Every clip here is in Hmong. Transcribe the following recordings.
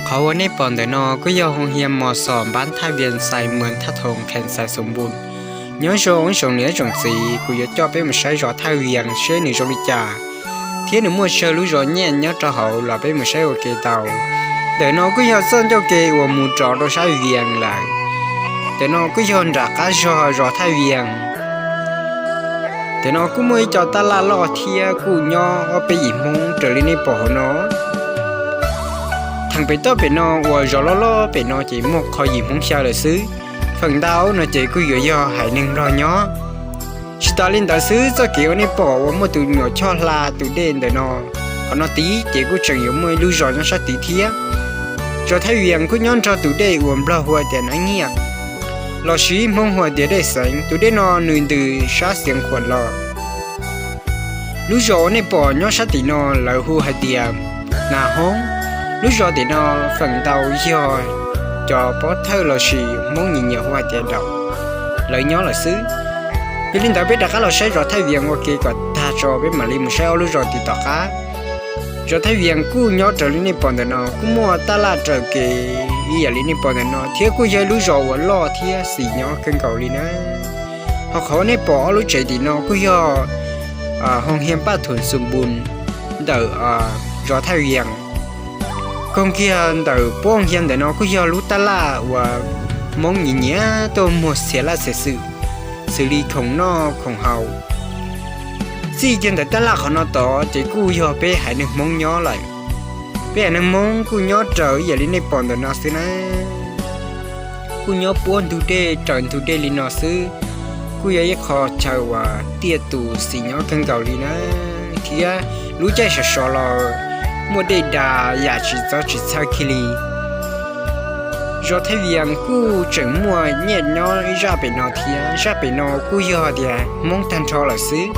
Qhov uas nej pom ntawm no kuj yog hoo hia mos xom npab thaj vias xais muas thaj thoom kheem xais xoom npus. Nyob zoo ib tsoom niam tsoom txiv, kuv yuav coj peb mus saib zos Thaj Vias seb nws zoo li cas, thiab nws muaj tsawg lub zos nyiaj nyob rau hauv los peb mus saib ua ke tau. Ntawm no kuj yog txoj ncauj ke uas mus rov rau sab Vias lawm. Ntawm no kuj yog nram qab zog zos Thaj Vias. Ntawm no kuj muaj ib co tab laj loj thiab kuj nyob ob peb yim Hmoob raws li nej pom hauv no. Theem pem toj pem no uas zos loj loj pem no ces muaj qhov yim Hmoob xyaw lawm xwb. Feem ntau no ces kuj yuav yog haiv neeg Nplog nyob. Tsis tas li ntawd xwb, txoj kev uas nej pom uas muaj tus nyuam choj hla tus dej ntawm no, qhov no tid ces kuj tseem yuav muaj ib lub zos nyob sab tid thiab. Zos Thaj Vias kuj nyob nrog tus dej uas Nplog hu tias Nab Nyiaj, lossis Hmoob hu tias Dej Xeev. Tus dej no nws ntws sab Xiav Khuam los. Lub zos uas nej pom nyob sab tim no lawv hu hais tias Nas Hoob. Lub zos tim no feem ntau yog cov pov thawj lossis Hmoob nyiam nyiam hu hais tias Daum lawv nyob lawm xwb. Yog li ntawd peb rov qab los saib zos Thaj Vias ua ke kom tag tso peb mam li mus saib ob lub zos tim tom qab. Zos Thaj Vias kuj nyob raws li nej pom ntawm no, kuj muaj tab laj raws kev ib yam li nej pom ntawm no thiab kuj yog ib lub zos uas loj thiab xis nyob kawg nkaus li na. Ho qhov uas nej pom ob lub tsev tim no kuj yog hoo hia npaj thoom xoom npus ntawm zos Thaj Vias. Koog kiag ntawm puab hoo hia ntawm no kuj yog lub tab laj uas Hmoob nyiam nyiam tuaj muag txhia laj txhia xwm, xws li khoom noj khoom haus. Txij kiag ntawm tab laj qhov no tod ces kuj yog peb haiv neeg Hmoob nyob lawm. Peb haiv neeg Hmoob kuj nyob raws ib yam li nej pom ntawm no xwb na. Kuj nyob puab ntug dej raws ntug dej li no xwb. Kuj yog ib qho chaw uas tiaj tus xis nyob kawg nkaus li na, thiab lub caij sov sov los muaj dej dag yam tsis txawv tsis txhawj kiag li. Zos Thaj Vias kuj tseem muaj nyiaj nyob ib zaj pem no thiab. Zaj pem no kuj yog tias Hmoob tag nrho lawm xwb.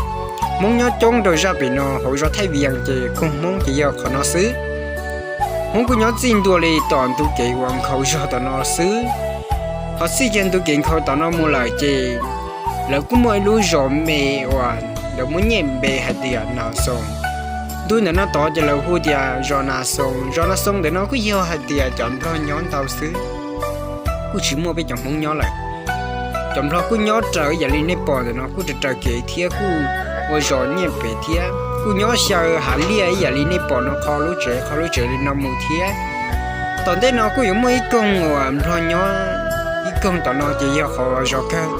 Hmoob nyob coob rau zaj pem no, hauv zos Thaj Vias ces koog Hmoob ces yog qhov no xwb. Hmoob kuj nyob txij ntua li tom ntu kev uas nkhaus zog tom no xwb. Ho txij kiag ntu kev nkhaus tom no mus lawm ces lawv kuj muaj ib lub zos me uas lawv muab nyiaj npe hais tias Nas Xoos. Ntu ntawm no tod ces lawv hu tias zos Nas Xoos. Zos Nas Xoos ntawm no kuj yog hais tias cov Nplog nyob ntau xwb, kuj tsis muaj peb cov Hmoob nyob lawm. Cov Nplog kuj nyob raws ib yam li nej pom ntawm no, kuj raws raws kev thiab kuj ua zos nyiaj pem thiab kuj nyob xyaw hav liaj ib yam li nej pom no, qhov lub tsev qhov lub tsev li no mus thiab. Tom ntej no kuj yuav muaj ib koog uas Nplog nyob, ib koog tom no ces yog qhov zos kawg,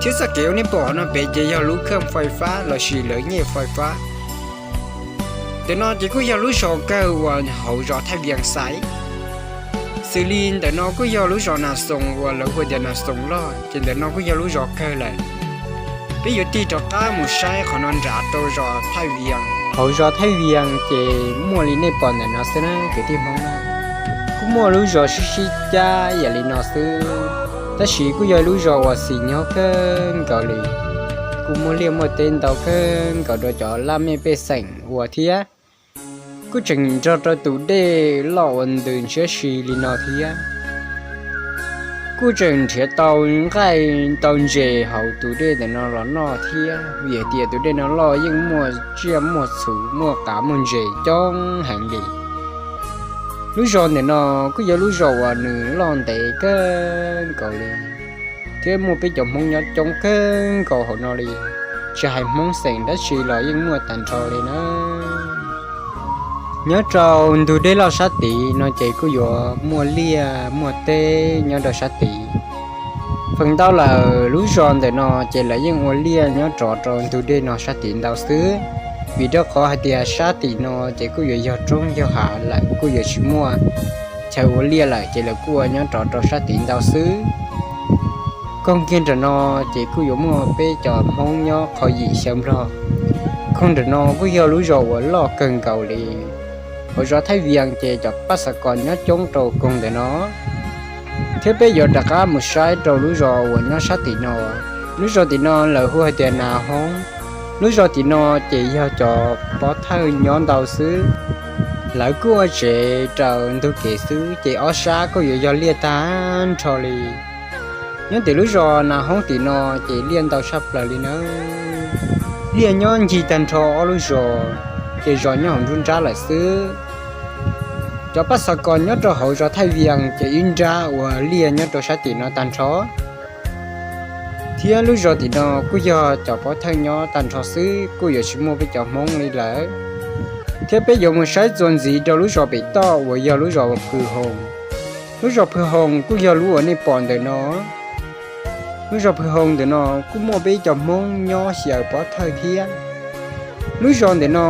thiab txoj kev uas nej pom no pem ces yog lub kheej fais fab lossis lawv nyiaj fais fab. Ntawm no ces kuj yog lub zos kawg uas hauv zos Thaj Vias xaiv, xws li ntawm no kuj yog lub zos Nas Xoos uas lawv hu tias Nas Xoos Loj, ces ntawm no kuj yog lub zos kawg lawm. Peb yuav tig rov qab mus saib qhov no nram rau zos Thaj Vias. Hauv zos Thaj Vias ces muaj li nej pom ntawm no xwb na kwv tij Hmoob. Kuj muaj lub zos sib sib cab yam li no xwb, tab sis kuj yog lub zos uas xis nyob kawg nkaus li. Kuj muaj liaj muaj teb ntau kawg nkaus rau cov laj mej pej xeem ua thiab. Kuj tseem nrog rau tus dej loj uas ntws ntshiab si li no thiab. Kuj tseem nrhiav tau nqaij tau ntses hauv tus dej ntawm no los noj thiab, vim hais tias tus dej no loj yeej muaj tsiaj muaj txhu muaj qav muaj ntses coob heev li. Lub zos ntawm no kuj yog lub zos uas nws loj ntev kawg nkaus li, thiab muaj peb cov Hmoob nyob coob kawg nkaus hauv no li. Tsis hais Hmoob xeem dab tsi los yeej muaj tag nrho li na. Nyob rau ntug dej loj sab tid no ces kuj yuav muaj liaj muaj teb nyob rau sab tid. Feem ntau lawm lub zos ntawm no ces lawv yeej ua liaj nyob rov rau ntug dej no sab tid ntau xwb, vim rau qhov hais tias sab tim no ces kuj yuav yog roob yog hav lawm, kuj yuav tsis muaj chaw ua liaj lawm ces lawv kuj ua nyob rov rau sab tid ntau xwb. Koog kiag nram no ces kuj yuav muaj peb cov Hmoob nyob qhov yim xyaw Nplog. Koog nram no kuj yog lub zos uas loj kawg nkaus li. Hauv zos Thaij Vias ces cov paj xav kos nyob coob rau koog ntawm no. Thiab peb yuav rov qab mus saib rau lub zos uas nyob sab tim no. Lub zos tim no lawv hu hais tias Nas Hoob. Lub zos tim no ces yog cov pov thawj nyob ntau xwb. Lawv kuj ua tsev raws ntug kev xwb ces ob sab kuj yuav yog liaj tag nrho li. Nyob tim lub zos Nas Hoob tim no ces liaj ntau tshaj plaws li nawb. Liaj nyob ncig tag nrho ob lub zos, ces zos nyob hauv nruab nrab lawm xwb. Cov pab xov kos nyob rau hauv zos Thaij Vias ces ib nrab ua liaj nyob rau sab tim no tag nrho, thiab lub zos tim no kuj yog cov pov thawj nyob tag nrho xwb, kuj yuav tsis muaj peb cov Hmoob li lawm. Thiab peb yuav mus saib txuas ntxiv rau lub zos pem toj uas yog lub zos Phwm Hoos. Lub zos Phwm Hoos kuj yog lub uas nej pom ntawm no. Lub zos Phwm Hoos ntawm no kuj muaj peb cov Hmoob nyob xyaw pov thawj thiab. Lub zos ntawm no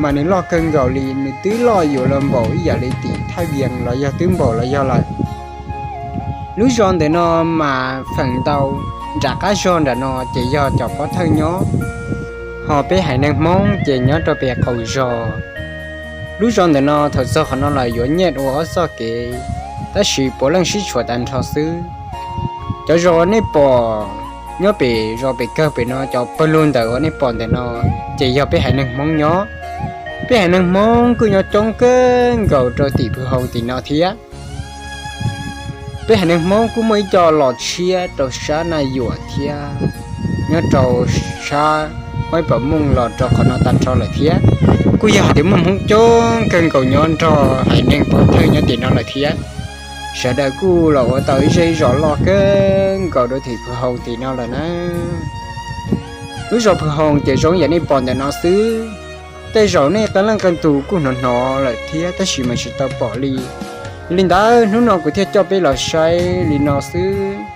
mas nws loj kawg nkaus li, nws twb loj yuav los npaum ib yam li tim Thaij Vias los yog twb npaum los yog lawm. Lub zos ntawm no mas feem ntau nram qab zog nram no ces yog cov pov thawj nyob, ho peb haiv neeg Hmoob ces nyob rau pem qaum zos. Lub zos ntawm no thaum txog qhov no lawm yuav nyaj ua ob txoj kev, tab sis puav leej sib tshuam tag nrho xwb. Cov zos uas nej pom nyob pem zos pem kawg pem no, cov pawg lug ntawm uas nej pom ntawm no ces yog peb haiv neeg Hmoob nyob. Peb haiv neeg Hmoob kuj nyob coob kawg nkaus rau tim Phwm Hoos tim no thiab. Peb haiv neeg Hmoob kuj muaj ib co los tshiab rau sab Naj Yuam thiab, nyob rau sab Huaib Pam Mooj los rau qhov no tag nrho lawm thiab. Kuj yog hais tias muaj Hmoob coob kawg nkaus nyob nrog haiv neeg pov thawj nyob tim no lawm thiab. Sawv daws kuj los ua tau ib zej zos loj kawg nkaus rau tim Phwm Hoos tim no lawm na. Lub zos Phwm Hoos ces zoo yam nej pom ntawm no xwb. Tej zaum nej qee leej qee tus kuj hnov hnov lawm thiab, tab sis mas tsis tau pom li. Yog li ntawd hnub no kuv thiaj coj peb los saib li no xwb.